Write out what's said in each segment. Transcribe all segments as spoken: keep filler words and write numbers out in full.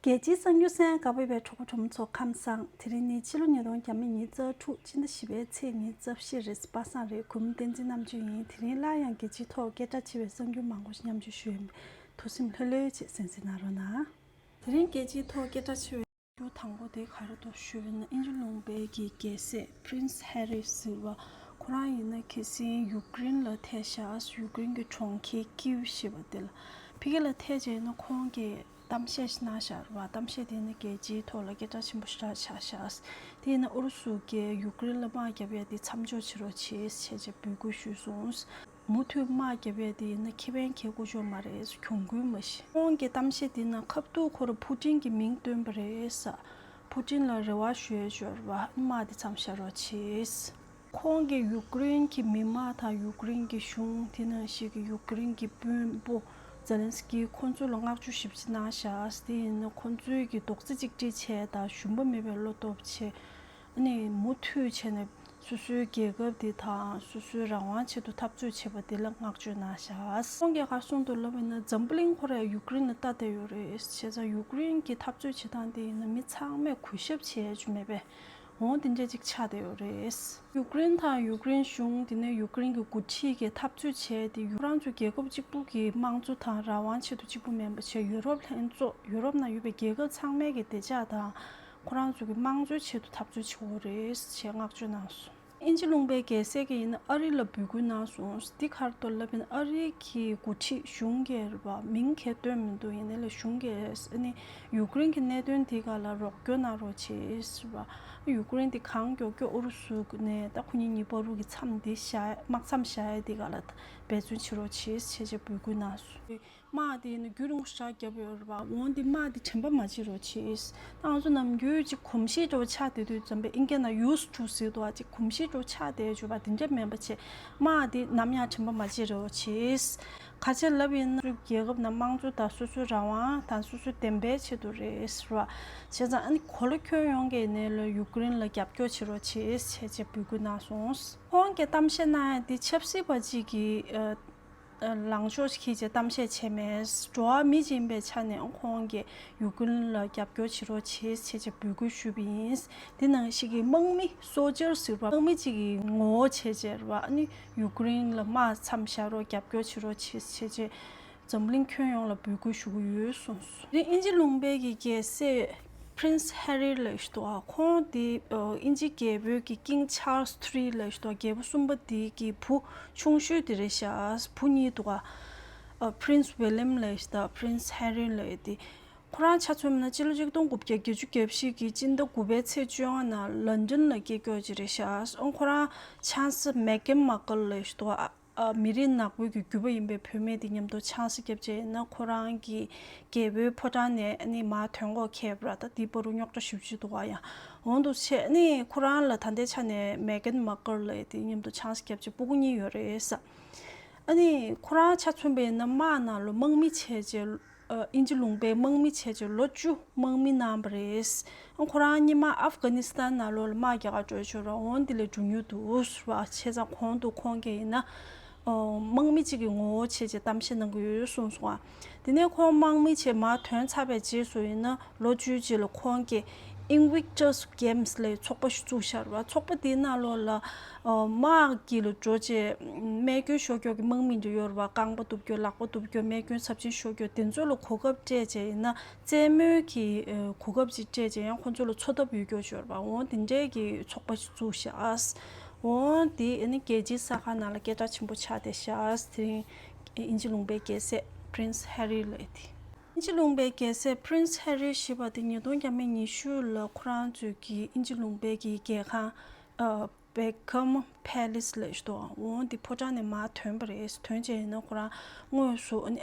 རྒྱལ་སྤྱིའི་གསར་འགྱུར་གསན་གནང་གནང་བའི་གྲོགས་པོ་གྲོགས་མོ་ཚོ་ཁམས་བཟང་། དེ་རིང་ནི་ཕྱི་ལོ་ཉིས་སྟོང་ཉི་ཤུ་རྩ་དྲུག་སྤྱི་ཟླ་བཞི་པའི་ཚེས་ཉི་ཤུ་རྩ་བཞི་རེད། པ་སངས་རེད། གུས་མོ་བསྟན་འཛིན་རྣམ་དཔྱོད་ཡིན། དེ་རིང་སླར་ཡང་རྒྱལ་སྤྱིའི་ཐོག་སྐད་གྲགས་ཆེ་བའི་གསར་འགྱུར་མང་པོ་ཞིག་མཉམ་སྤྱོད་ཞུ་ཡིན། ཐུགས་སེམས་ལྷོད་ལྷོད་བྱས་གསན་གཟིགས་གནང་རོགས་གནང་། དེ་རིང་རྒྱལ་སྤྱིའི་ཐོག་སྐད་གྲགས་ཆེ་བའི་རྒྱུ་དང་པོ་དེ་ག་རེ་འདུག་ཞུས་པ་ཡིན་ན། དབྱིན་ཇི་ལུང་པའི་གི་རྒྱལ་སྲས་Prince Harry ཟེར་བ། ཁོ་རང་ཡིན་ན་ཁ་སང་ཡུཀ་རེན་ལ་ཐད་ཤག་ཡུཀ་རེན་གྱི་གྲོང་ཁྱེར་ཀིབ་ཞེས་པ་དེ་ལ། ཕ་གི་ལ་ཐད་བྱས་ན་ཁོང་གིས་གཏམ་བཤད་ཞིག་གནང་ཤག་རེད་བ། གཏམ་བཤད་དེ་ཡིན་ན་རྒྱལ་སྤྱིའི་ཐོག་ལ་སྐད་གྲགས་ཆེན་པོ་ཞེ་དྲག་ཆགས་ཤག་དེ་ཡིན་ན་ཨུ་རུ་སུ་གིས་ཡུཀ་རེན་ལ་དམག་བརྒྱབ་ཡ་དེ་མཚམས་འཇོག་བྱེད་རོགས་བྱེད་ཞེས་བྱས་འབོད་སྐུལ་ཞུས་སོང་། མུ་མཐུད་དམག་བརྒྱབ་ཡས་དེ་ཡིན་ན་ཁེ་ཕན་ཁེ་དགོས་ཅོག་མ་རེད། གྱོང་གུན་མ་ཤི། ཁོང་གི་གཏམ་བཤད་དེ་ན་ཁ་ཐུག་ཁོ་ར་ཕུ་ཊིན་གྱི་མིང་བཏོན་པ་རེད་ས། ཕུ་ཊིན་ལ་རེ་བ་ཞུ་ཡས་ཅོག་རེད་བ། དམག་དེ་མཚམས་བཞག་རོགས་བྱེད། ཁོང་གིས་ཡུཀ་རེན་གྱི་མི་དམངས་དང་ཡུཀ་རེན་གྱི་གཞུང་དེ་ནང་བཞིན་གྱི་ཡུཀ་རེན་གྱི་དཔོན་པོ་ཛེ་ལན་སི་ཀི་ཁོང་ཚོ་ལ་བསྔགས་བརྗོད་ཞིབ་ཕྲ་གནང་ཤག་དེ་ཡིན་ན་ཁོང་ཚོའི་གི་རྡོག་རྩ་གཅིག་སྒྲིལ་བྱས་དང་ཞུམ་པ་མེད་པའི་བློ་སྟོབས་བྱས། ཨ་ནི་མུ་མཐུད་བྱས་ནས་སོ་སོའི་རྒྱལ་ཁབ་དེ་དང་སོ་སོའི་རང་དབང་ཆེད་དུ་འཐབ་རྩོད་བྱེད་པ་དེ་ལ་བསྔགས་བརྗོད་གནང་ཤག་ཁོང་གིས་ག་གསུངས་འདུག་ལབ་པ་ཡིན་ན་འཛམ་བུ་གླིང་ཁོ་ར་ཡུཀ་རེན་ལ་ལྟ་བསྡད་ཡོད་རེད། བྱས་ཙང་ཡུཀ་རེན་གྱི་འཐབ་རྩོད་བྱེད་སྟངས་དེ་ཡིན་ན་མི་ཚང་མས་གུས་ཞབས་བྱེད་ཡ་ཅིག་མེད་པས། འོང་དེ་འདྲ་ཅིག་ཆགས་བསྡད་ཡོད་རེད། ཡུཀ་རེན་དང་ཡུཀ་རེན་གཞུང་དེ་ནས་ཡུཀ་རེན་གྱི་འགོ་ཁྲིད་ཀྱིས་འཐབ་རྩོད་བྱས་ཏེ་ཡུ་ཁོ་རང་ཚོ་རྒྱལ་ཁབ་གཅིག་པུ་གི་དམངས་གཙོ་དང་རང་དབང་ཆེད་དུ་གཅིག་པུ་མིན་པ་བྱས་ཡུ་རོབ་ལྷན་ཚོགས་ཡུ་རོབ་ནང་ཡོད་པའི་རྒྱལ་ཁབ་ཚང་མས་ཀྱི་བདེ་འཇགས་དང་ཁོ་རང་ཚོ་གི་དམངས་གཙོའི་ཆེད་དུ་འཐབ་རྩོད་བྱེད་དགོས་རེད་ཅེས་བསྔགས་བརྗོད་གནང་སོང་། དབྱིན་ཇི་ལུང་པའི་རྒྱལ་སྲས་ཀྱིས་ཡིན་ན་ཨ་རི་ལ་འབོད་སྐུལ་གནང་སོང་། འདི་ག་རེ་འདུག་ལབ་པ་ཡིན་ན་ཨ་རི་གི་འགོ་ཁྲིད་གཞུང་གིས་རེད་པ། མིང་གས་བཏོན་མི་འདུག་ཡིན་ནའི་ལ་གཞུང་གིས་ཨ་ནི་ཡུཀ་རེན་གྱི་གནད་དོན་འདི་ག་ལ་རོགས་སྐྱོར་གནང་རོགས་བྱེད་ཟེར་བ། ཡུཀ་རེན་འདི་གང་མགྱོགས་མགྱོགས་ཨུ་རུ་སུ་ནས་ད་ཁོ་གཉིས་གཉིས་བར་གྱི་མཚམས་འདི་བཞག་དམག་མཚམས་བཞག་ཡ་འདི་ག་ལ་འབད་བརྩོན་བྱེད་རོགས་བྱེད་ཅེས་བྱས་འབོད་སྐུལ་གནང་སོང་། དམག་དེ་ནི་རྒྱུན་རིང་པོ་ཞིག་བརྒྱབ་ཡོད་རེད་པ། འོན་ཏེ་དམག་དེ་དྲན་པ་མ་བརྗེད་རོགས་བྱེད། ད་ང་ཚོ་ནམ་རྒྱུན་ཅིག་གོམས་གཤིས་འདྲ་བོ་ཆགས་བསྡད་དུས་ཙམ་པས་ཨིན་སྐད་ནང་used to ཟེར་འདུག་བ། ཅིག་གོམས་གཤིས་འདྲ་བོ་ཆགས་བསྡད་ཡོད་པ་དེ་འདྲ་མིན་པ་བྱས། དམག་དེ་ནམ་ཡང་དྲན་པ་མ་བརྗེད་རོགས་བྱེད། ག་རེ་ལབ་ཡིན་ན་རྒྱལ་ཁབ་ནང་དམངས་གཙོ་དང་སོ་སོའི་རང་དབང་དང་སོ་སོའི་བདེན་པའི་ཆེད་དུ་རེད་ཟེར་བ། བྱས་ཙང་ཨ་ནི་གོ་ལ་ཁྱོན་ཡོངས་ཀྱི་ནས་ལ་ཡུཀ་རེན་ལ་རྒྱབ་སྐྱོར་བྱེད་རོགས་བྱེད་ཅེས་བྱས་འབོད་སྐུལ་གནང་སོང་། ཁོང་གིས་གཏམ་བཤད་གནང་ཡ་འདི་ཆབ་སྲིད་པ་གཅིག་གིས་ཨ། ལངས་ཕྱོགས་ཤིག་གིས་གཏམ་བཤད་བྱས་མེད། འགྲོ་བ་མི་གཅིག་ཡིན་པའི་ཆ་ནས་ཁོང་གིས་ཡུཀ་རེན་ལ་རྒྱབ་སྐྱོར་བྱེད་རོགས་བྱེད་ཅེས་འབོད་སྐུལ་ཞུས་པ་ཡིན། དེ་ནང་བཞིན་གྱི་དམག་མི་སོལ་ཇར་ཟེར་བ་དམག་མི་གཅིག་གི་ངོ་བོ་བྱས་བྱས་རེད་བ། ཨ་ནི་ཡུཀ་རེན་ལ་དམག་མཚམས་བཞག་རོགས་རྒྱབ་སྐྱོར་བྱེད་རོགས་བྱེད་ཅེས་འཛམ་གླིང་ཁྱོན་ཡོངས་ལ་འབོད་སྐུལ་ཞུ་གི་ཡོད་གསུངས་སོང་། དེ་དབྱིན་ཇི་ལུང་པའི་གི་རྒྱལ་སྲས། Prince Harry ལབ་ཞིག་འདུག་ཨ། ཁོང་དེ་ཨ་དབྱིན་ཇི་རྒྱལ་པོའི་གི་King Charles three ལབ་ཞིག་འདུག་ཨ། རྒྱལ་པོ་གསུམ་པ་དེ་གི་བུ་ཆུང་ཤོས་དེ་རེད་ཤག་བུ་གཉིས་འདུག་ཨ། ཨ་Prince William ལབ་ཞིག་དང་Prince Harry ལབ་དེ། ཁོ་རང་ཆ་མཚོན་ན་སྤྱི་ལོ་ཆིག་སྟོང་དགུ་བརྒྱ་བརྒྱད་ཅུ་གྱ་བཞི་གི་སྤྱི་ཟླ་དགུ་པའི་ཚེས་བཅོ་ལྔ་ན་ལན་ཌན་ལ་སྐྱེས་མཆོག་ཅིག་རེད་ཤག་ཨ་ཁོ་རང་ཆང་ས་Meghan Markle ལབ་ཞིག་འདུག་ཨ། ཨ་མི་རིགས་ནག་པོའི་གི་རྒྱུད་པ་ཡིན་པའི་བུད་མེད་དེ་མཉམ་དུ་ཆང་ས་བརྒྱབ་བྱས་ཡིན་ན་ཁོ་རང་གི་རྒྱལ་པོའི་ཕོ་བྲང་ནས་ཨ་ནི་མར་ཐོན་གོ་ཁེལ་བ་ར། ད་དེའི་བར་དུ་རྙོག་དྲ་ཞེ་པོ་ཅིག་འདུག་ག་ཡ། འོང་འདུག་བྱས་ཨ་ནི་ཁོ་རང་ལ་ད་ལྟའི་ཆ་ནས་Meghan Markle ལབ་དེ་མཉམ་དུ་ཆང་ས་བརྒྱབ་བྱས་སྤུ་གུ་གཉིས་ཡོད་རེད་ས། ཨ་ནི་ཁོ་རང་ཆ་མཚོན་པ་ཡིན་ན་དམག་ནང་ལ་དམག་མི་བྱས་བྱས། ཨ་དབྱིན་ཇི་ལུང་པའི་དམག་མི་བྱས་བྱས་ལོ་བཅུ་དམག་མི་གནང་བ་རེད། ཨ་ཁོ་རང་སྔོན་མ་ཨབ་གྷ་ནི་སི་ཐན་ནང་ལོགས་ལ་དམག་རྒྱག་ག་འགྲོ་ཆོག་ར། འོང་འདི་ལས་འགྲོ་མྱོང་འདུག་ཟེར་བ། བྱས་ཙང་གོང་དུ་ཁོང་གིས་ཡིན་ན་ཨ་དམག་མི་གཅིག་གི་ངོ་བོ་བྱས་བྱས་གཏམ་བཤད་གནང་གི་ཡོད་གསུངས་སོང་ཨ། དེ་ནས་ཁོང་དམག་མི་བྱས་མར་ཐོན་ཚར་བའི་རྗེས་སུ་ཡིན་ན་ལོ་བཅུའི་རྗེས་ལ་ཁོང་གིས་Invictus Games ལབ་ཚོགས་པ་ཞིག་བཙུགས་བཞག་ར། ཚོགས་པ་དེའི་ནང་ལོགས་ལ། དམག་གི་ལ་འགྲོ་བྱས་རྨས་སྐྱོན་ཤོར་མཁན་གྱི་དམག་མི་འདྲ་ཡོད་རེད་བ། རྐང་པ་གཏུབ་རྒྱུ་ལག་པ་གཏུབ་རྒྱུ་རྨས་སྐྱོན་ཚབས་ཆེན་ཤོར་རྒྱུ་དེ་ཚོ་ལ་གོ་སྐབས་སྤྲད་བྱས་ཡིན་ན་རྩེད་མོའི་གི་གོ་སྐབས་ཅིག་སྤྲད་བྱས་ཡང་ཁོ་ཚོ་ལ་འཚོ་ཐབས་ཡོད་རྒྱུ་ཡོད་རེད་བ། འོང་དེ་འདྲའི་གི་ཚོགས་པ་ཞིག་བཙུགས་ཤག་འོང་དེ་ཨ་ནི་རྒྱལ་སྤྱིའི་གསར་ཁང་ནང་ལ་སྐད་གྲགས་ཆེན་པོ་ཆགས་བསྡད་ཤག་དེ་རིང་དབྱིན་ཇི་ལུང་པའི་རྒྱལ་སྲས་Prince Harry ལབ་དེ། དབྱིན་ཇི་ལུང་པའི་རྒྱལ་སྲས་Prince Harry ཞེས་པ་དེ་ཉིས་སྟོང་ཉི་ཤུ་ལ་ཁོ་རང་ཚོའི་གི་དབྱིན་ཇི་ལུང་པའི་གི་རྒྱལ་ཁང་ཨ། Buckingham Palace ལབ་ཞིག་འདུག་འོང་དེ་ཕོ་བྲང་ནས་མར་ཐོན་པ་རེད། ཐོན་བྱས་ཡིན་ན་ཁོ་རང་དངོས་སུ་ཨ་ནི་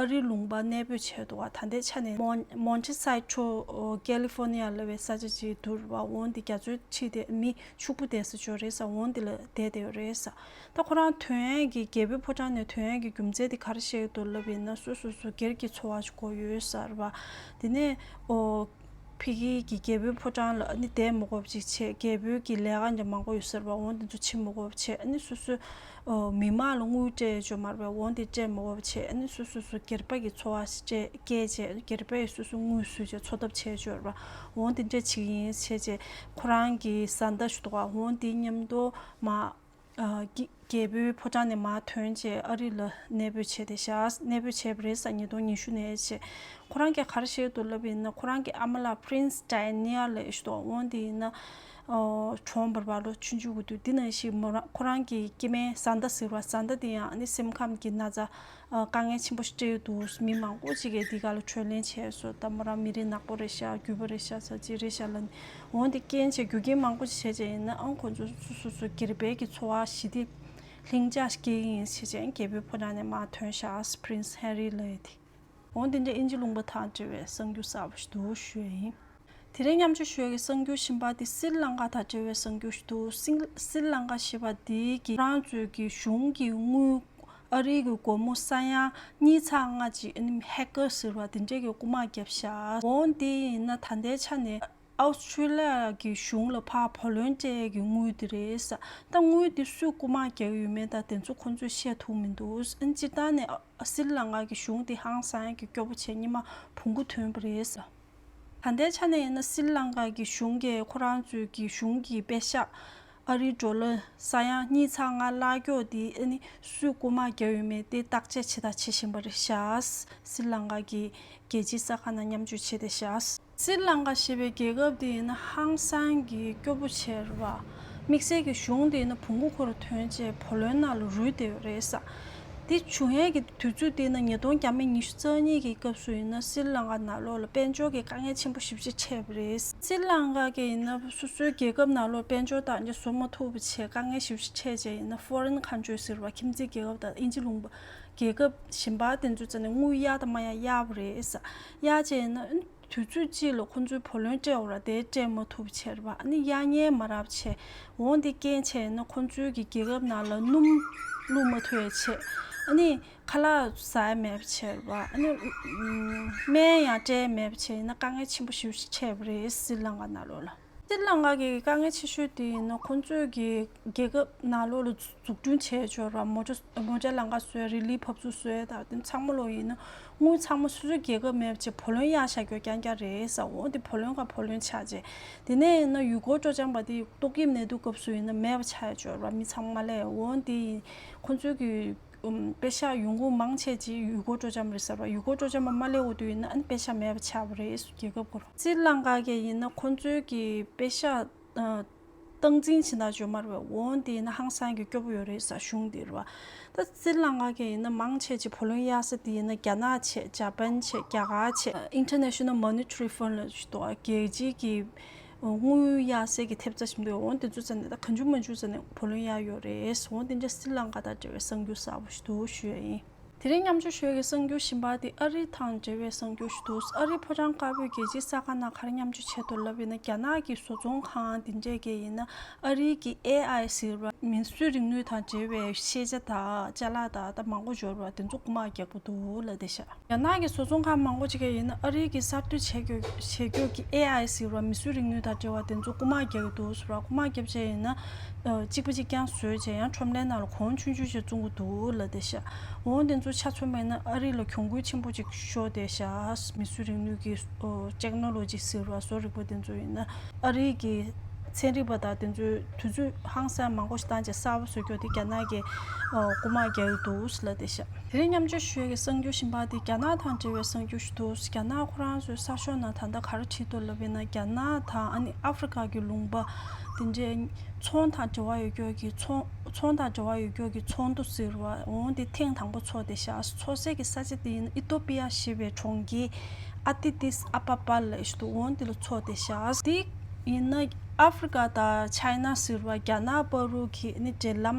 ཨ་རིའི་ལུང་པར་གནས་སྤོས་བྱས་འདུག་ད་ལྟའི་ཆ་ནས་Mon- Monticello California ལབ་པའི་ས་ཆ་ཅིག་འདུག་རེད་བ། འོང་དེ་རྒྱ་མཚོའི་འཁྲིས་དེ་མི་ཕྱུག་པོ་བསྡད་ས་ཅིག་རེད་ས། འོང་དེ་ལ་བསྡད་བསྡད་ཡོད་རེད་ས། ད་ཁོ་རང་ཐོན་ཡས་ཀྱི་རྒྱལ་པོའི་ཕོ་བྲང་ནས་ཐོན་ཡས་ཀྱི་རྒྱུ་མཚན་དེ་ག་རེ་བཤད་ཀྱི་འདུག་ལབ་ཡིན་ན་སོ་སོ་སོ་སྒེར་གྱི་འཚོ་བ་ཞིག་དགོས་ཡོད་ས་རེད་བ། དེ་ནས་ཨོ། ཕ་གི་གི་རྒྱལ་པོའི་ཕོ་བྲང་ལ་ཨ་ནི་བསྡད་མ་དགོས་པ་ཅིག་བྱས། རྒྱལ་པོའི་གི་ལས་ཀ་འདྲ་མང་པོ་ཡོད་ས་རེད་པ། འོ་དེ་ཚོ་བྱེད་མ་དགོས་པ་བྱས། ཨ་ནི་སོ་སོའི་ཨོ་མི་མང་ལ་དངུལ་སྤྲད་ཡོད་མ་རེད་པ། འོ་དེ་སྤྲད་མ་དགོས་པ་བྱས། ཨ་ནི་སོ་སོ་སོ་སྒེར་པ་གི་འཚོ་བ་སྤྲད་སྐྱེལ་བྱས། སྒེར་པས་སོ་སོ་དངུལ་བཟོས་བྱས་འཚོ་ཐབས་བྱས་ཡོད་རེད་པ། འོ་དེ་འདྲ་བྱེད་ཀྱི་ཡིན་བྱས་བྱས། ཁོ་རང་གི་བཟའ་ཟླ་ཞིག་འདུག་ག་འོ་དེ་མཉམ་དུ་མ་ཨ་གི་རྒྱལ་པོའི་ཕོ་བྲང་ནས་མར་ཐོན་བྱས་ཨ་རི་ལ་གནས་སྤོས་བྱས་ཏེ་བཞག་གནས་སྤོས་བྱས་པ་རེད་ས། ཉིས་སྟོང་ཉི་ཤུ་ནས་བྱས། ཁོ་རང་གིས་ག་རེ་བཤད་འདུག་ལབ་ཡིན་ན། ཁོ་རང་གི་ཨ་མ་ལགས་Princess Diana་ལབ་ཞིག་འདུག་འོ་དེ་ཡིན་ན་ཨོ་གྲོངས་པ་རེད་པ། ལོ་ཆུང་ཆུང་གི་དུས། དེ་ནང་བཞིན་མོ་རང་ཁོ་རང་གི་སྐྱེ་དམན་བཟའ་ཟླ་ཟེར་བ། བཟའ་ཟླ་དེ་ཡང་ཨ་ནི་སེམས་ཁམས་ཀྱི་ན་ཚ་ཨ་དཀའ་ངལ་ཆེན་པོ་ཞིག་འཕྲད་ཡོད་འདུག་མི་མང་པོ་ཅིག་གིས་འདི་ག་ལ་བགྲོ་གླེང་བྱས་སོང་། ད་མོ་རང་མི་རིགས་ནག་པོ་རེད་ཤག་རྒྱུས་པ་རེད་ཤག་ཟ་ཅི་རེད་ཤག་ལབ་ནས། འོ་འདི་རྐྱེན་བྱས་རྒྱུ་རྐྱེན་མང་པོ་ཞིག་བྱས་བྱས་ཡིན་ན་ཨང་ཁོ་ཚོ་སོ་སོ་སོ་སྒེར་པའི་གི་འཚོ་བ་ཞི་བདེ་ལྷིང་འཇགས་སྐྱེལ་གྱི་ཡིན་ཞེས་བྱས་རྒྱལ་པོའི་ཕོ་བྲང་ནས་མར་ཐོན་ཤག Prince Harry་ལབ་ཡས་དེ། འོ་འདི་འདྲ་དབྱིན་ཇི་ལུང་པ་དང་འབྲེལ་བའི་གསར་འགྱུར་གསར་པ་ཞིག་འདུག་ཞུ་ཡས་ཡིན། དེ་རིང་མཉམ་སྤྱོད་ཞུ་ཡས་ཀྱི་གསར་འགྱུར་གཞན་པ་དེ་སྲི་ལང་ཀ་དང་འབྲེལ་བའི་གསར་འགྱུར་ཞིག་འདུག་སྲི་སྲི་ལང་ཀ་ཞེས་པ་འདི་གི་ཁོ་རང་ཚོའི་གི་གཞུང་གི་དངུལ། ཨ་རིའི་གི་སྒོར་མོ་ས་ཡ་གཉིས་ཚེག་ལྔ་ཅིག་ཨ་ནི་ཧེ་ཀར་ཟེར་བ་དེ་འདྲས་ཀྱི་རྐུ་མ་བརྒྱབ་ཤག་འོ་འདི་ཡིན་ན་ད་ལྟའི་ཆ་ནས་ཨའུ་སི་ཁྲུ་ལི་ཡ་གི་གཞུང་ལ་ཕར་བུ་ལོན་སྤྲད་ཀྱི་དངུལ་དེ་རེད་ས། ད་དངུལ་དེ་སུས་རྐུ་མ་བརྒྱབ་ཡོད་མེད་ད་དེ་ཚོ་ཁོང་ཚོས་བཤད་ཐུབ་མི་འདུག་ཨ་ནི་སྤྱིར་བཏང་ནས་ཨ་སྲི་ལང་ཀ་གི་གཞུང་དེ་ཧང་སང་གི་སྐྱོ་པོ་བྱས་སྔོན་མ་བོང་གུ་ཐོན་པ་རེད་ས། ད་ལྟའི་ཆ་ནས་ཡིན་ན་སྲི་ལང་ཀ་གི་གཞུང་གིས་ཁོ་རང་ཚོའི་གི་གཞུང་གི་པེ་ཤག་ཨ་རིའི་ཌོ་ལར་ས་ཡ་གཉིས་ཚེག་ལྔ་གླ་སྐྱོག་དེ་ཨ་ནི་སུས་རྐུ་མ་བརྒྱབ་ཡོད་མེད་དེ་བརྟག་དཔྱད་བྱེད་དང་བྱེད་བཞིན་པ་རེད་ཤག་སྲི་ལང་ཀ་གི་རྒྱལ་སྤྱིའི་གསར་ཁང་ནང་མཉམ་སྤྱོད་བྱས་ཏེ་ཤག་སྲི་ལང་ཀ་ཞེས་པའི་རྒྱལ་ཁབ་དེ་ཡིན་ན་ཧང་སང་གི་སྐྱོ་པོ་བྱས་རེད་པ། དམིགས་བསལ་གྱི་གཞུང་དེ་ཡིན་ན་བོང་གུ་ཁོ་རང་ཐོན་བྱས་བུ་ལོན་ནང་ལ་རུལ་བསྡད་ཡོད་རེད་ས། དེ་བྱུང་ཡས་ཀྱི་དུས་ཚོད་དེ་ན་ཉིས་སྟོང་བརྒྱ་མེད་ཉི་ཤུ་རྩ་གཉིས་ཀྱི་སྐབས་སུ་ཡིན་ན་སྲི་ལང་ཀ་ནང་ལོགས་ལ་དཔལ་འབྱོར་གྱི་དཀའ་ངལ་ཆེན་པོ་ཞེ་པོ་ཅིག་འཕྲད་པ་རེད། སྲི་ལང་ཀ་གི་ཡིན་ན་སོ་སོའི་རྒྱལ་ཁབ་ནང་ལོགས་དཔལ་འབྱོར་དང་ནི་བཟོ་མ་ཐུབ་པ་བྱས་དཀའ་ངལ་ཞེ་པོ་ཅིག་འཕྲད་བྱས་ཡིན་ན་foreign country་ཟེར་བ་ཁྱིམ་མཚེས་རྒྱལ་ཁབ་དང་དབྱིན་ཇི་ལུང་པ་རྒྱལ་ཁབ་གཞན་པ་དེ་ཚོ་རྩ་ནས་དངུལ་གཡར་དང་མ་གཡར་གཡར་བ་རེད་ས། གཡར་བྱས་ཡིན་ན་དུས་ཚོད་གཅིག་ལ་ཁོང་ཚོའི་བུ་ལོན་སྤྲད་འོ་ར་དེ་སྤྲད་མ་ཐུབ་བྱས་རེད་པ། ཨ་ནི་གཡར་མཁན་མ་རག་བྱས། འོ་འདི་རྐྱེན་བྱས་ན་ཁོང་ཚོའི་གི་རྒྱལ་ཁབ་ནང་ལ་སྣུམ་བླུགས་མ་ཐུབ་ཡས་བྱས། ཨ་ནི་ཁ་ལག་ཟ་ཡས་མེད་པ་བྱས་རེད་པ། ཨ་ནི་སྨན་ཡང་སྤྲད་ཡས་མེད་པ་བྱས་ཡིན་ན་དཀའ་ངལ་ཆེན་པོ་ཞེ་པོ་ཅིག་འཕྲད་པ་རེད་སྲི་ལང་ཀ་ནང་ལོགས་ལ། སྲི་ལང་ཀ་གི་དཀའ་ངལ་ཆེ་ཤོས་དེ་ཡིན་ན་ཁོང་ཚོའི་གི་རྒྱལ་ཁབ་ནང་ལོགས་ལ་འཛུགས་སྐྲུན་བྱས་ཆོག་ར་མོ་ཊ་མོ་ཊ་ལམ་ཁ་བཟོས་རི་ལི་བབས་ཚུགས་བཟོས་དང་དེ་ཚང་མ་ལོ་ཡིན་ན་དངུལ་ཚང་མ་སོ་སོའི་རྒྱལ་ཁབ་མེད་པ་བྱས་བུ་ལོན་གཡར་བཞག་རྒྱུ་རྐྱང་རྐྱང་རེད་ས། འོ་དེ་བུ་ལོན་ག་བུ་ལོན་ཆགས་རྗེས་དེ་ནས་ཡིན་ན་ཡུལ་སྐོར་སྤྲོ་འཆམ་པ་དེ་ཏོག་དབྱིབས་ནད་དུག་སྐབས་སུ་ཡིན་ན་མེད་པ་ཆགས་ཡ་ཆོག་ར་མི་ཚང་མ་ལས། འོ་དེ་ཁོང་ཚོའི་གི་ཨུམ་པེ་ཤག་ཡོང་སྒོ་མང་ཆེ་ཅིག་ཡུལ་སྐོར་སྤྲོ་འཆམ་རེད་ཟེར་བ། ཡུལ་སྐོར་སྤྲོ་འཆམ་པ་མ་སླེབས་འོ་དུས་ཡིན་ན་ཨ་ནི་པེ་ཤག་མེད་པ་ཆགས་པ་རེད་རྒྱལ་ཁབ་སྐོར། སྲི་ལང་ཀ་གི་ཡིན་ན་ཁོང་ཚོའི་གི་པེ་ཤག་ཨ་སྟངས་འཛིན་བྱེད་ན་བརྗོད་མ་རེད་པ། འོ་འདི་ཡིན་ན་ཧང་སང་གི་སྐྱོ་པོ་ཡོད་རེད་ས་གཞུང་འདི་རེད་པ། ད་སྲི་ལང་ཀ་གི་ཡིན་ན་མང་ཆེ་ཅིག་བུ་ལོན་གཡར་ས་འདི་ཡིན་ན་རྒྱ་ནག་བྱས་ཇ་པན་བྱས་རྒྱ་གར་བྱས་International Monetary Fund་ལ་ཞུ་དོ་རྒྱལ་སྤྱིའི་གི་དངུལ་གཡར་སའི་གི་ཐེབས་རྩ་ཞིག་འདུག་འོ་འདི་ཚོ་ཚ་ནས་ད་གང་བྱུང་མང་བྱུང་ཚ་ནས་བུ་ལོན་གཡར་ཡོད་རེད། འོ་འདི་འདྲ་སྲི་ལང་ཀ་དང་འབྲེལ་བའི་གསར་འགྱུར་གསར་པ་ཞིག་འདུག་ཞུ་ཡ་ཡིན། དེ་རིང་མཉམ་སྤྱོད་ཞུ་ཡ་གི་གསར་འགྱུར་གཞན་པ་དེ་ཨ་རི་དང་འབྲེལ་བའི་གསར་འགྱུར་ཞིག་འདུག་ཨ་རིའི་ཕོ་བྲང་དཀར་པོའི་རྒྱལ་སྤྱིའི་གསར་ཁང་ནང་ག་རེ་མཉམ་སྤྱོད་བྱས་འདུག་ལབ་ཡིན་ན་རྒྱ་ནག་གི་བཟོ་ཚོང་ཁང་འདི་འདྲས་ཀྱི་ཡིན་ན་ཨ་རིའི་གི་ཨེ་ཨའི་ཟེར་བ་མིས་བཟོས་རིག་ནུས་དང་འབྲེལ་བའི་ཤེས་བྱ་དང་ཅ་ལག་དང་ད་མང་པོ་འབྱོར་བ་དེ་ཚོ་རྐུ་མ་རྒྱག་གི་འདུག་ལབ་བསྡད་ཤག་རྒྱ་ནག་གི་བཟོ་ཚོང་ཁང་མང་པོ་ཅིག་གིས་ཡིན་ན་ཨ་རིའི་གི་གསར་གཏོད་བྱེད་རྒྱུ་བྱེད་རྒྱུ་གི་ཨེ་ཨའི་ཟེར་བ་མིས་བཟོས་རིག་ནུས་དང་འབྲེལ་བ་དེ་ཚོ་རྐུ་མ་རྒྱག་གི་འདུག་ཟེར་བ། རྐུ་མ་རྒྱབ་བྱས་ཡིན་ན་ཨ་གཅིག་པ་གཅིག་རྐྱང་བཟོས་བྱས་ཡང་ཁྲོམ་ལས་ནང་ལ་གོང་ཆུང་ཆུང་ཞིག་བཙོང་གི་འདུག་ལབ་བསྡད་ཤག་འོ་དེ་ཚོ་ཆ་མཚོན་པ་ཡིན་ན་ཨ་རི་ལ་གྱོང་གུན་ཆེན་པོ་ཅིག་ཤོར་བསྡད་ཤག་མིས་བཟོས་རིག་ནུས་ཀྱི་ཨོ་ཊེག་ནོ་ལོ་ཇི་ཟེར་བ་བཟོ་རིག་པ་དེ་ཚོ་ཡིན་ན་ཨ་རི་གི་ཚན་རིག་པ་དང་དེ་ཚོའི་དུས་ཚོད་ཧང་སང་མང་པོ་ཞིག་བཏང་བྱས་གསར་པ་བཟོ་རྒྱུ་དེ་རྒྱ་ནག་གིས་ཨོ་རྐུ་མ་རྒྱག་གི་འདུག་ལབ་བསྡད་ཤག་དེ་རིང་མཉམ་སྤྱོད་ཞུ་ཡས་ཀྱི་གསར་འགྱུར་གཞན་པ་དེ་རྒྱ་ནག་དང་འབྲེལ་བའི་གསར་འགྱུར་ཞིག་འདུག་རྒྱ་ནག་ཁོ་རང་ཚོའི་གསར་ཤོག་ནང་ད་ལྟ་ག་རེ་བྲིས་འདུག་ལབ་ཡིན་ན་རྒྱ་ནག་དང་ཨ་ནི་ཨ་ཧྥི་རི་ཀ་གི་ལུང་པ་དེ་འདྲའི་ཚོང་དང་འབྲེལ་བ་ཡོད་རྒྱུ་གི་ཚོང་ཚོང་དང་འབྲེལ་བ་ཡོད་རྒྱུ་གི་ཚོགས་འདུ་ཟེར་བ་འོང་དེ་ཐེངས་དང་པོ་ཚོགས་ཏེ་བཞག་འཚོགས་སའི་གི་ས་ཆ་དེ་ཡིན་ཨི་ཏོ་པི་ཡ་ཞེས་པའི་གྲོང་ཁྱེར་ཨ་ཏི་ཏིས་ཨ་པ་པ་ལ་ཞུ་འདུག་འོང་དེ་ལ་ཚོགས་ཏེ་བཞག་དེ་ཡིན་ན་ཨ་ཧྥི་རི་ཀ་དང་ཆའི་ན་ཟེར་བ་རྒྱ་ནག་བར་དུ་གི་ནི་འབྲེལ་ལམ་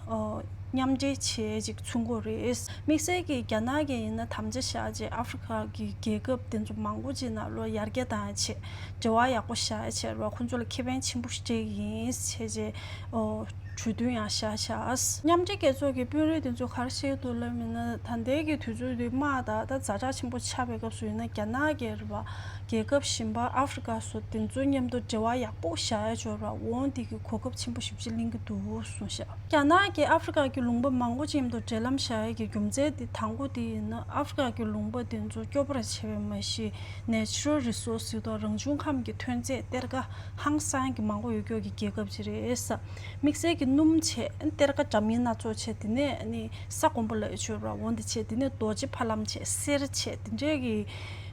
ཨོ་མཉམ་འབྲེལ་བྱེད་ཅིག་ཚུགས་ཀྱི་རེད། དམིགས་བསལ་གྱིས་རྒྱ་ནག་གིས་ཡིན་ན་དམ་བཅའ་བཞག་རྗེས་ཨ་ཧྥི་རི་ཀ་གི་རྒྱལ་ཁབ་དེ་ཚོ་མང་པོ་ཅིག་ནང་ལོགས་ཡར་རྒྱས་བཏང་ཡ་ཆེད་འབྲེལ་བ་ཡག་པོ་བཞག་ཡ་ཆེད་རེད་བ། ཁོང་ཚོ་ལ་ཁེ་ཕན་ཆེན་པོ་ཞིག་སྤྲད་ཀྱི་ཡིན་ཟེར་རྗེས་ཨོ་ གྲོས་མཐུན་ཡང་བཞག་བཞག་མཉམ་འབྲེལ་རྒྱལ་ཚོགས་ཀྱི་དཔོན་རིགས་དེ་ཚོས་ག་རེ་བཤད་འདུག་ལབ་ཡིན་ན། ད་ལྟའི་གི་དུས་ཚོད་འདི་དམག་དང་ད་ཛ་དྲག་ཆེན་པོ་ཆགས་པའི་སྐབས་སུ་ཡིན་ན། རྒྱ་ནག་གི་རེད་པ། རྒྱལ་ཁབ་གཞན་པ་ཨ་ཧྥེ་རི་ཀ་སོགས་དེ་ཚོའི་མཉམ་དུ་འབྲེལ་བ་ཡག་པོ་བཞག་ཡ་ཅིག་ཡོད་རེད་པ། འོ་འདི་གི་གོ་སྐབས་ཆེན་པོ་ཞེ་པོ་ཅིག་ལེན་གྱི་འདུག་གསུངས་ཤག་རྒྱ་ནག་གིས་ཨ་ཧྥེ་རི་ཀ་གི་ལུང་པ་མང་པོ་ཅིག་མཉམ་དུ་འབྲེལ་ལམ་བཞག་ཡ་གི་རྒྱུ་མཚན་དེ་དང་པོ་དེ་ཡིན་ན། ཨ་ཧྥེ་རི་ཀ་གི་ལུང་པ་དེ་ཚོ་སྐྱོ་པོ་ར་ཆེ་བས་མ་གཞི། Natural Resource ཟེར་དུས་རང་བྱུང་ཁམས་ཀྱི་ཐོན་རྫས་གཏེར་ཁ་ཧང་སང་གི་མང་པོ་ཡོད་ཀྱོག་གི་རྒྱལ་ཁབ་ཅིག་རེད་ས། དམིགས་བསལ་གྱི་སྣུམ་བྱས། གཏེར་ཁ་འདྲ་མིན་སྣ་ཚོགས་བྱས། དེ་ནས་ནི་ས་སྐོམ་པོ་ལ་ཆོས་ར་འོ་འདི་བྱས། དེ་ནས་རྡོ་རྗེ་ཕ་ལམ་བྱས། གསེར་བྱས། དེ་འདྲས་ཀྱི་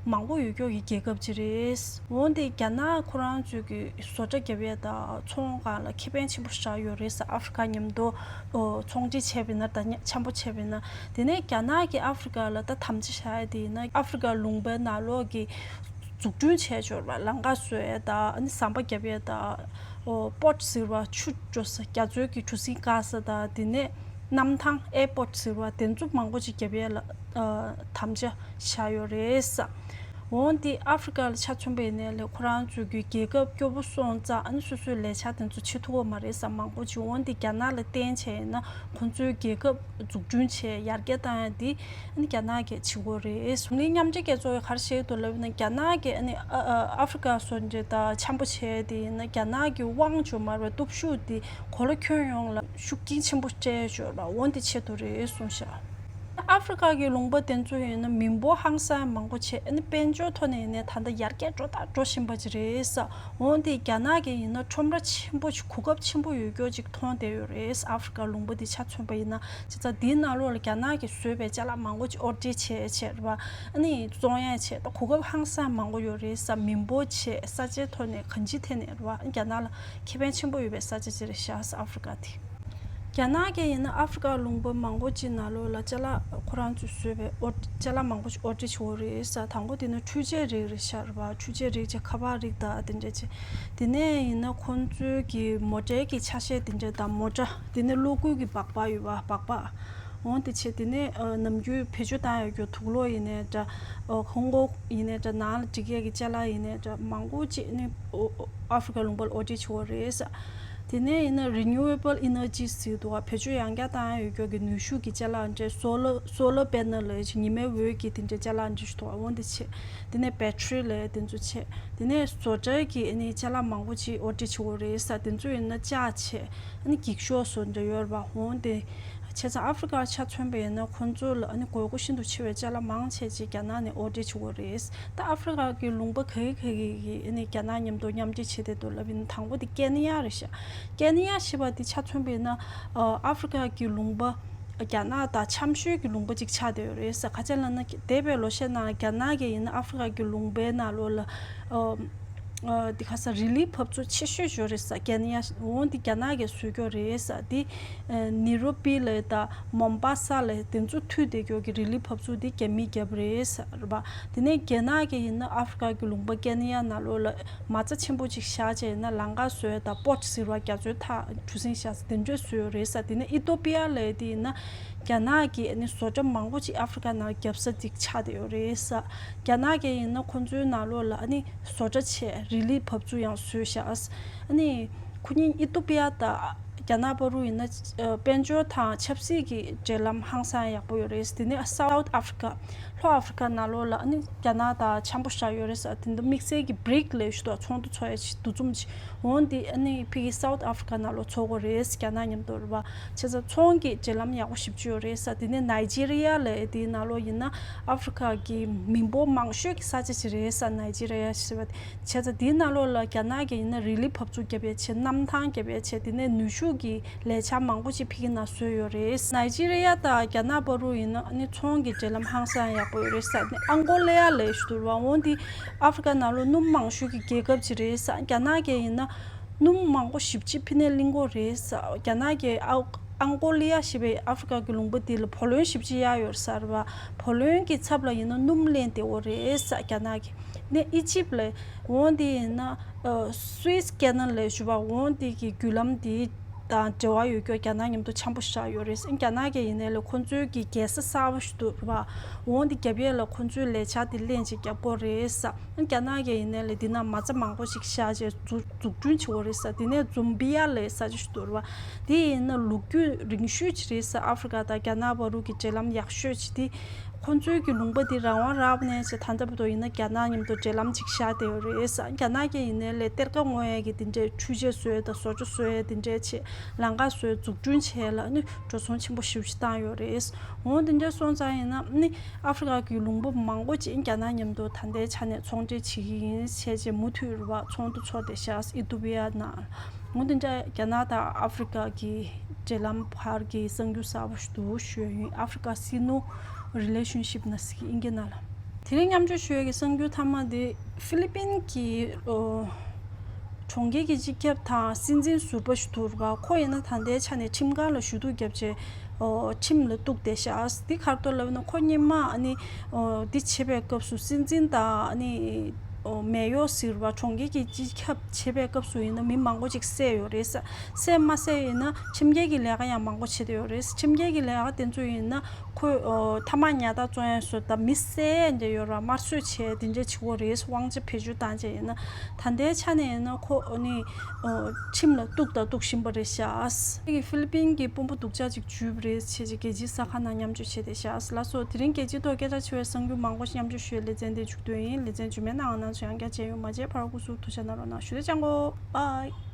མང་པོ་ཡོད་ཀྱོག་གི་རྒྱལ་ཁབ་ཅིག་རེད། འོ་འདི་རྒྱ་ནག་ཁོ་རང་ཚོས་ཀྱི་བཟོ་གྲྭ་བརྒྱབ་ཡས་དང་ཚོང་སྒང་ལ་ཁེ་ཕན་ཆེན་པོ་བཞག་ཡོད་རེད་ས། ཨ་ཧྥེ་རི་ཀ་མཉམ་དུ་ཨོ་ཚོང་འབྲེལ་བྱས་པ་ཡིན་ན། ད་ཉ་འཆམ་པོ་བྱས་པ་ཡིན་ན། དེ་ནས་རྒྱ་ནག་གིས་ཨ་ཧྥེ་རི་ཀ་ལ་ད་དམ་བཅའ་བཞག་ཡས་དེ་ཡིན་ན། ཨ་ཧྥེ་རི་ཀ་ལུང་པའི་ནང་ལོགས་ཀྱི་འཛུགས་སྐྲུན་བྱས་ཆོག་པ། ལམ་ཁ་བཟོ་ཡས་དང་། ཨ་ནི་ཟམ་པ་བརྒྱབ་ཡས་དང་། ཨོ་པོར་ཊི་ཟེར་བ། ཆུ་འགྲོ་ས། རྒྱ་མཚོའི་གི་གྲུ་གཟིངས་བཀག་ས་དང་། དེ་ནས་གནམ་ཐང་ཨེར་པོར་ཊི་ཟེར་བ། དེ་ཚོ་མང་པོ་ཅིག་བརྒྱབ་ཡས་ལ་ཨ་དམ་བཅའ་བཞག་ཡོད་རེད་ས། འོ་འདི་ཨ་ཧྥེ་རི་ཀ་ལ་ཆ་མཚོན་པ་ཡིན་ནའི་ལས། ཁོ་རང་ཚོའི་གི་རྒྱལ་ཁབ་སྐྱོ་པོ་སོང་ཙང་། ཨ་ནི་སོ་སོའི་ལས་འཆར་དེ་ཚོ་བྱེད་ཐུབ་ཀྱི་མ་རེད་ས། མང་པོ་ཅིག་འོ་འདི་རྒྱ་ནག་ལ་བརྟེན་བྱས་ཡིན་ན། ཁོང་ཚོའི་རྒྱལ་ཁབ་འཛུགས་སྐྲུན་བྱས། ཡར་རྒྱས་བཏང་ཡ་འདི་ཨ་ནི་རྒྱ་ནག་གིས་བྱེད་ཀྱི་ཡོད་རེད། འཛམ་གླིང་མཉམ་འབྲེལ་རྒྱལ་ཚོགས་ཀྱིས་ག་རེ་བཤད་འདུག་ལབ་ན། རྒྱ་ནག་གིས་ཨ་ནི་ཨ་ཨ་ཨ་ཧྥེ་རི་ཀ་སོགས་འདྲ་དང་འཆམ་པོ་བྱས་དེ་ཡིན་ན། རྒྱ་ནག་གི་དབང་ཆ་མ་རེད་པ། སྟོབས་ཤུགས་དེ་གོ་ལ་ཁྱོན་ཡོངས་ལ་ཤུགས་རྐྱེན་ཆེན་པོ་སྤྲད་ཆོག་པ། འོ་འདི་ཆེད་དུ་རེད་གསུངས་ཤག་ཨ་ཧྥེ་རི་ཀ་གི་ལུང་པ་དེ་ཚོ་ཡིན་ན་མི་འབོར་ཧང་སང་མང་པོ་བྱས། ཨ་ནི་དཔལ་འབྱོར་ཐོག་ནས་ཡིན་ནའི་ད་ལྟ་ཡར་རྒྱས་འགྲོ་དང་འགྲོ་བཞིན་པ་ཅིག་རེད་ས། འོ་འདི་རྒྱ་ནག་གིས་ཡིན་ན་ཁྲོམ་ར་ཆེན་པོ་ཅིག་གོ་སྐབས་ཆེན་པོ་ཡོད་ཀྱོག་ཅིག་མཐོང་བསྡད་ཡོད་རེད། ཨ་ཧྥེ་རི་ཀ་ལུང་པ་འདི་ཆ་མཚོན་པ་ཡིན་ན། བྱས་ཙང་འདིའི་ནང་ལོགས་ལ་རྒྱ་ནག་གིས་བཟོས་པའི་ཅ་ལག་མང་པོ་ཅིག་ཨོར་ཌར་བྱས་བྱས་རེད་པ། ཨ་ནི་བཙོང་ཡས་བྱས། ད་གོ་སྐབས་ཧང་སང་མང་པོ་ཡོད་རེད་ས། མི་འབོར་བྱས། ས་ཆའི་ཐོག་ནས་གང་ཅིའི་ཐད་ནས་རེད་པ། ཨ་ནི་རྒྱ་ནག་ལ་ཁེ་ཕན་ཆེན་པོ་ཡོད་པའི་ས་ཆ་ཅིག་རེད་ཤག་ས། ཨ་ཧྥེ་རི་ཀ་དེ། རྒྱ་ནག་གིས་ཡིན་ན་ཨ་ཧྥེ་རི་ཀ་ལུང་པ་མང་པོ་ཅིག་ནང་ལོགས་ལ་ཅ་ལག་ཁོ་རང་ཚོས་བཟོས་པའི་ཨོ་ཅ་ལག་མང་པོ་ཅིག་ཨོར་ཌར་བྱེད་ཀྱི་ཡོད་རེད་ས། དང་པོ་དེ་ནི་འཕྲུལ་ཆས་རིགས་རེད་ཤག་རེད་པ། འཕྲུལ་ཆས་རིགས་བྱས། ཁ་པར་རིགས་དང་དེ་འདྲ་བྱས། དེ་ནས་ཡིན་ན་ཁོང་ཚོའི་གི་མོ་ཊའི་གི་ཆ་ཤས་དེ་འདྲ་དང་། མོ་ཊ། དེ་ནས་གློག་སྒུལ་གྱི་སྦག་སྦག་ཡོད་པ། སྦག་སྦག་འོ་དེ་བྱས། དེ་ནས་ཨ་ནམ་རྒྱུན་བེད་སྤྱོད་བཏང་ཡ་གི་དུག་ལོག་ཡིན་ནའི་འདྲ། ཨོ་ཧོང་ཀོང་ཡིན་ནའི་འདྲ། ནང་ལ་སྒྲིག་ཡ་གི་ཅ་ལག་ཡིན་ནའི་འདྲ། མང་པོ་ཅིག་ནི་ཨོ་ཨོ་ཨ་ཧྥེ་རི་ཀ་ལུང་པ་ལ་ཨོར་ཌར་བྱེད་ཀྱི་ཡོད་རེད་ས། དེ་ནས་ཡིན་ན་རི་ནིའུ་ཨེ་བལ་ཨེ་ནར་ཇི་ཟེར་འདུག་ག་བེད་སྤྱོད་ཡང་བསྐྱར་བཏང་ཡ་ཡོད་ཀྱོག་གི་ནུས་ཤུགས་ཀྱི་ཅ་ལག་འདྲ། སོ་ལར་སོ་ལར་པེ་ནལ་ལབ་ཡ་ཅིག་ཉི་མའི་འོད་ཀྱི་དེ་འདྲའི་ཅ་ལག་འདྲ་ཞིག་འདུག་ག་འོ་འདི་བྱས། དེ་ནས་བེ་ཊི་རི་ལབ་ཡ་དེ་ཚོ་བྱས། དེ་ནས་བཟོ་གྲྭ་གི་ཨ་ནི་ཅ་ལག་མང་པོ་ཅིག་ཨོར་ཌར་བྱེད་ཀྱི་ཡོད་རེད་ས། དེ་ཚོ་ཡིན་ན་ལྕགས་བྱས། ཨ་ནི་འགྱིག་ཤོག་སོགས་འདྲ་ཡོད་རེད་པ། འོ་དེ་བྱས་ཙང་ཨ་ཧྥེ་རི་ཀ་ཆ་མཚོན་པ་ཡིན་ན་ཁོང་ཚོ་ལ་ཨ་ནི་དགོས་མཁོ་ཤིན་ཏུ་ཆེ་བའི་ཅ་ལག་མང་ཆེ་ཅིག་རྒྱ་ནག་ནས་ཨོར་ཌར་བྱེད་ཀྱི་ཡོད་རེད། ད་ཨ་ཧྥེ་རི་ཀ་གི་ལུང་པ་ག་གི་ག་གི་གི་ཨ་ནི་རྒྱ་ནག་མཉམ་དུ་མཉམ་འབྲེལ་བྱེད་བསྡད་འདུག་ལབ་ཡིན་ན། དང་པོ་དེ་ཀེ་ནི་ཡ་རེད་ཤག་ཀེ་ནི་ཡ་ཞེས་པ་དེ་ཆ་མཚོན་པ་ཡིན་ན་ཨ་ཧྥེ་རི་ཀ་གི་ལུང་པ་རྒྱ་ནག་དང་འཆམ་ཤོས་ཀྱི་ལུང་པ་ཅིག་ཆགས་བསྡད་ཡོད་རེད་ས། ག་ཅི་ལབ་ན་འདས་པའི་ལོ་ཤས་ནང་རྒྱ་ནག་གིས་ཡིན་ན་ཨ་ཧྥེ་རི་ཀ་གི་ལུང་པའི་ནང་ལོགས་ལ་ཨ་ཨ་དེ་ག་ས་རི་ལིབ་འབབ་ཚུགས་ཆེ་ཤོས་ཡོད་རེད་ས། ཀེ་ནི་ཡ། འོ་དེ་རྒྱ་ནག་གིས་བཟོས་ཀྱི་ཡོད་རེད་ས། དེ་ཨ་ནེ་རོ་པི་ལབ་ཡ་དང་མོམ་བ་ས་ལབ་ཡ་དེ་ཚོ་མཐུད་བསྡད་ཀྱོག་གི་རི་ལིབ་འབབ་ཚུགས་དེ་རྒྱ་མིས་བརྒྱབ་རེད་ས་རེད་པ། དེ་ནས་རྒྱ་ནག་གིས་ཡིན་ན་ཨ་ཧྥེ་རི་ཀ་གི་ལུང་པ་ཀེ་ནི་ཡ་ནང་ལོགས་ལ་མ་རྩ་ཆེན་པོ་ཅིག་བཞག་བྱས་ཡིན་ན་ལམ་ཁ་བཟོ་ཡ་དང་། པོར་ཊི་ཟེར་བ་རྒྱ་མཚོའི་ཐག་གྲུ་གཟིངས་བཞག་ས་དེ་འདྲས་བཟོས་ཡོད་རེད་ས། དེ་ནས་ཨི་ཏོ་པི་ཡ་ལབ་ཡ་དེ་ཡིན་ན་རྒྱ་ནག་གིས་ཨ་ནི་བཟོ་གྲྭ་མང་པོ་ཅིག་ཨ་ཧྥེ་རི་ཀ་ནང་བརྒྱབ་ས་ཅིག་ཆགས་བསྡད་ཡོད་རེད་ས། རྒྱ་ནག་གིས་ཡིན་ན་ཁོང་ཚོའི་ནང་ལོགས་ལ་ཨ་ནི་བཟོ་གྲྭ་བྱས། རི་ལིབ་འབབ་ཚུགས་ཡང་བཟོས་བཞག་ཨ་ནི་ཁོ་གཉིས་ཨི་ཏོ་པི་ཡ་དང་རྒྱ་ནག་བར་དུ་ཡིན་ན་ཨ་དཔལ་འབྱོར་དང་ཆབ་སྲིད་ཀྱི་འབྲེལ་ལམ་ཧང་སང་ཡག་པོ་ཡོད་རེད། དེ་ནས་སའུ་ཐི་ཨ་ཧྥེ་རི་ཀ། ལྷོ་ཨ་ཧྥེ་རི་ཀ་ནང་ལོགས་ལ་ཨ་ནི་རྒྱ་ནག་དང་འཆམ་པོ་བཞག་ཡོད་རེད་ས། དེ་འདྲ་དམིགས་བསལ་གྱི་བི་རིག་ལབ་ཡ་ཞིག་འདུག་ཚོགས་འདུ་ཚོགས་ཡ་ཞིག་འདུ་འཛོམས་ཅིག་འོ་འདི་ཨ་ནི་ཕ་གི་སའུ་ཐི་ཨ་ཧྥེ་རི་ཀ་ནང་ལོགས་ཚོགས་ཀྱི་ཡོད་རེད། རྒྱ་ནག་མཉམ་དུ་རེད་པ། བྱས་ཙང་ཚོང་གི་འབྲེལ་ལམ་ཡག་པོ་ཞེ་པོ་ཅིག་ཡོད་རེད་ས། དེ་ནས་ནའི་ཇི་རི་ཡ་ལབ་ཡ་དེའི་ནང་ལོགས་ཡིན་ན་ཨ་ཧྥེ་རི་ཀ་གི་མི་འབོར་མང་ཤོས་ཀྱི་ས་ཆ་ཅིག་རེད་ས། ནའི་ཇི་རི་ཡ་ཞེས་པ་དེ། བྱས་ཙང་དེའི་ནང་ལོགས་ལ་རྒྱ་ནག་གིས་ཡིན་ན་རི་ལིབ་འབབ་ཚུགས་བརྒྱབ་ཡ་བྱས། གནམ་ཐང་བརྒྱབ་ཡ་བྱས། དེ་ནས་ནུས་ཤུགས་ཀྱི་ལས་འཆར་མང་པོ་ཅིག་ཕ་གི་ནང་བཟོས་ཡོད་རེད། ནའི་ཇི་རི་ཡ་དང་རྒྱ་ནག་བར་དུ་ཡིན་ན་ཨ་ནི་ཚོང་གི་འབྲེལ་ལམ་ཧང་སང་ཡག་པོ་ཡོད་རེད་ས། ཨ་ནི་ཨང་གོ་ལི་ཡ་ལབ་ཡ་ཞིག་འདུག་རེད་པ། འོ་འདི་ཨ་ཧྥེ་རི་ཀ་ནང་ལོགས་སྣུམ་མང་ཤོས་ཀྱི་རྒྱལ་ཁབ་ཅིག་རེད་ས། རྒྱ་ནག་གིས་ཡིན་ན་སྣུམ་མང་པོ་ཞེ་པོ་ཅིག་ཕ་གི་ནས་ལེན་གྱི་ཡོད་རེད་ས། རྒྱ་ནག་གིས་ཨ་ཨང་གོ་ལི་ཡ་ཞེས་པའི་ཨ་ཧྥེ་རི་ཀ་གི་ལུང་པ་འདི་ལ་བུ་ལོན་ཞེ་པོ་ཅིག་གཡར་ཡོད་རེད་ས་རེད་པ། བུ་ལོན་གྱི་ཚབ་ལ་ཡིན་ན་སྣུམ་ལེན་བསྡད་ཡོད་རེད་ས། རྒྱ་ནག་གིས། ནས་ཨི་ཇིབ་ལབ་འོ་འདི་ཡིན་ན་ཨ་སུའེ་སི་ཀེ་ནལ་ལབ་ཞུ་བ། འོ་འདི་གི་བརྒྱུད་ལམ་འདི་ དང་འབྲེལ་བ་ཡོད་རྒྱུ་རྒྱ་ནག་མཉམ་དུ་འཆམ་པོ་ཞིག་ཆགས་ཡོད་རེད། ཨ་ནི་རྒྱ་ནག་གིས་ཡིན་ནའི་ལས་ཁོ་ཚོའི་གི་རྒྱལ་ས་གསར་པ་ཞིག་འདུག་རེད་པ། འོ་འདི་རྒྱབ་ཡས་ལ་ཁོ་ཚོའི་ལས་འཆར་འདི་ལན་ཅིག་རྒྱབ་དགོས་རེད་ས། ཨ་ནི་རྒྱ་ནག་གིས་ཡིན་ནའི་ལས་འདི་ན་མ་རྩ་མང་པོ་ཞིག་བཞག་བྱས་འཛུགས་འཛུགས་སྐྲུན་བྱེད་དགོས་རེད་ས། དེ་ནས་ཛོམ་བི་ཡ་ལབ་ས་ཆ་ཞིག་འདུག་རེད་པ། དེ་ཡིན་ན་ལོ་རྒྱུས་རིང་ཤོས་ཅིག་རེད་ས། ཨ་ཧྥེ་རི་ཀ་དང་རྒྱ་ནག་བར་དུ་གི་འབྲེལ་ལམ་ཡག་ཤོས་ཅིག་དེ། ཁོ་ཚོའི་གི་ལུང་པ་འདི་རང་དབང་རག་པ་ནས་བྱས་ད་ལྟ་བར་དུ་ཡིན་ན་རྒྱ་ནག་མཉམ་དུ་འབྲེལ་ལམ་ཅིག་བཞག་བསྡད་ཡོད་རེད་ས། རྒྱ་ནག་གིས་ཡིན་ནའི་ལས་གཏེར་ཁ་སྔོག་ཡས་ཀྱི་འདི་འདྲའི་འཕྲུལ་ཆས་བཟོ་ཡས་དང་བཟོ་གྲྭ་བཟོ་ཡས་འདི་འདྲའི་ཆེད་ལམ་ཁ་བཟོས་འཛུགས་སྐྲུན་བྱས་ལ་ནི་འགྲོ་སོང་ཆེན་པོ་ཞེ་པོ་ཅིག་བཏང་ཡོད་རེད། འོ་འདི་འདྲ་སོང་ཙང་ཡིན་ན་ནི་ཨ་ཧྥེ་རི་ཀ་གི་ལུང་པ་མང་པོ་ཅིག་རྒྱ་ནག་མཉམ་དུ་ད་ལྟའི་ཆ་ནས་ཚོང་འབྲེལ་བྱེད་ཀྱི་ཡིན་བྱས་རྗེས་མུ་མཐུད་རུ་བ་ཚོགས་འདུ་ཚོགས་བསྡད་ཤག་ཨི་ཐི་ཡོ་པི་ཡ་ནང་། འོ་དེ་འདྲ་རྒྱ་ནག་དང་ཨ་ཧྥེ་རི་ཀ་གི་འབྲེལ་ལམ་བར་གྱི་གསར་འགྱུར་གསར་པ་ཞིག་འདུག་ཞུ་ཡ་ཡིན། ཨ་ཧྥེ་རི་ཀ་སི་ནོ་རི་ལེ་ཤན་ཤིབ་ན་ཟེར་གྱི་དབྱིན་སྐད་ནང་ལ། དེ་རིང་མཉམ་སྤྱོད་ཞུ་ཡ་གི་གསར་འགྱུར་མཐའ་མ་དེ་ཧྥི་ལི་པིན་གྱི་ཨོ་གྲོང་ཁྱེར་གྱི་སྤྱི་ཁྱབ་དང་སྲིད་འཛིན་ཟུར་པ་ཞིག་འདུག་རེད་པ། ཁོ་ཡིན་ན་ད་ལྟའི་ཆ་ནས་ཁྲིམས་ཁང་ལ་ཞུ་གཏུག་བརྒྱབ་བྱས་ཨོ་ཁྲིམས་ལ་གཏུགས་བསྡད་ཤག་འདི་ག་རེ་འདུག་ལབ་ན་ཁོ་སྔོན་མ་ཨ་ནི་ཨོ་འདི་བྱེད་པའི་སྐབས་སུ་སྲིད་འཛིན་དང་ཨ་ནི། མེ་ཡོ་ཟེར་བ་གྲོང་ཁྱེར་གྱི་སྤྱི་ཁྱབ་བྱེད་པའི་སྐབས་སུ་ཡིན་ན་མི་མང་པོ་ཅིག་བསད་ཡོད་རེད། བསད་མ་བསད་ཡིན་ན་ཁྲིམས་འགལ་གྱི་ལས་ཀ་ཡང་མང་པོ་བྱེད་བསྡད་ཡོད་རེད། ཁྲིམས་འགལ་གྱི་ལས་ཀ་དེ་ཚོ་ཡིན་ན་ཁོས་ཨོ་ཐ་མག་ཉར་ཐག་བཙོང་ཡས་བཟོ་དང་མི་བསད་ཡས་འདྲ་ཡོད་ར་དམར་གསོད་བྱས་དེ་འདྲ་བྱེད་ཀྱི་ཡོད་རེད། དབང་ཆ་བེད་སྤྱོད་བཏང་བྱས་ཡིན་ན་ད་ལྟའི་ཆ་ནས་ཡིན་ན་ཁོ་ཨ་ནི་ཨོ་ཁྲིམས་ལ་གཏུགས་དང་གཏུགས་བཞིན་པ་རེད་ཤག་ཨ་ནི་ཧྥི་ལི་པིན་གྱི་དཔོན་པོ་སྡུག་ཅག་ཅིག་འཇུས་པ་རེད་བྱས་རྗེས་རྒྱལ་སྤྱིའི་གསར་ཁང་ནང་མཉམ་སྤྱོད་བྱས་བསྡད་ཤག་ལགས་སོ། དེ་རིང་རྒྱལ་སྤྱིའི་ཐོག་སྐད་གྲགས་ཆེ་བའི་གསར་འགྱུར་མང་པོ་ཞིག་མཉམ་སྤྱོད་ཞུས། ལེ་ཚན་འདི་མཇུག་བསྡུས་ཡིན། ལེ་ཚན་རྗེས་མའི་ནང་ང་ནང་ཚོ་ཡང་བསྐྱར་མཇལ་ཡོང་། མ་མཇལ་བར་སྐུ་གཟུགས་ཐུགས་ཅག་གནང་རོགས་གནང་། ཞུ་བདེ་ཅང་གོ། Bye.